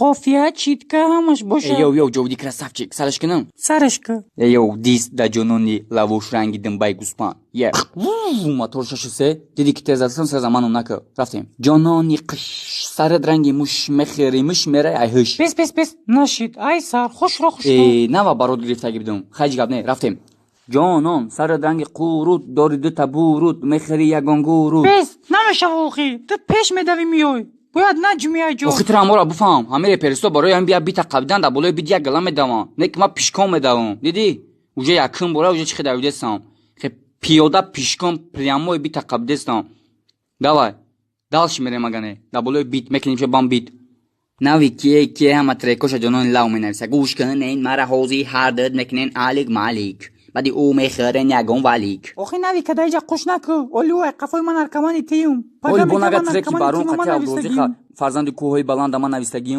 Қофия, читка, ҳамаш боша. Йоу, йоу, ҷовиди красавчик, сараш кунам? Сараш ку. Йоу, дис да ҷонони лавош ранги димбаи гӯспанд. Е мотор шашу се диди ки тез задасам, сразу ману нака. Рафтем. Ҷонони қиш, сарат ранги муш, мехӯри муш, мерай ай ҳуш. Бес, бес, бес, нашид, ай сар, хушро, хушро. Э, нава барот гирифтаги бидум, хайҷ гап не, рафтем. Ҷонон, сарат ранги қурут, дори дута бурут, мехӯри ягон гурут. Бес, намешава охи, ту пеш медави, миёй, бояд наҷми ай ҷо. Охи, тура амора буфаҳм, ҳами реперисто барои ҳам бия бита қабидан дар болои бит як гала медаванд, не ки ма пишкон медавам. Дидӣ, уже якум бора уже чихе давидестам, хе пиёда пишкон прямой бита қабидестам. Давай дальше мерем, агане дар болои бит мекунем ше бам бит. Нави кие, кие ҳама трекоша ҷонони лав менависа. Гӯш кунен мара, ҳози ҳардид мекунен алик малик, баъди ӯ мехӯрен ягон валик. Охи, нави када иҷа қуш наку, оли ӯ ай қафои ман наркомани тиюм. Оли бонага треки барон қати Абдурозиқа, фарзанди кӯҳҳои баланда, ман навистагиюм.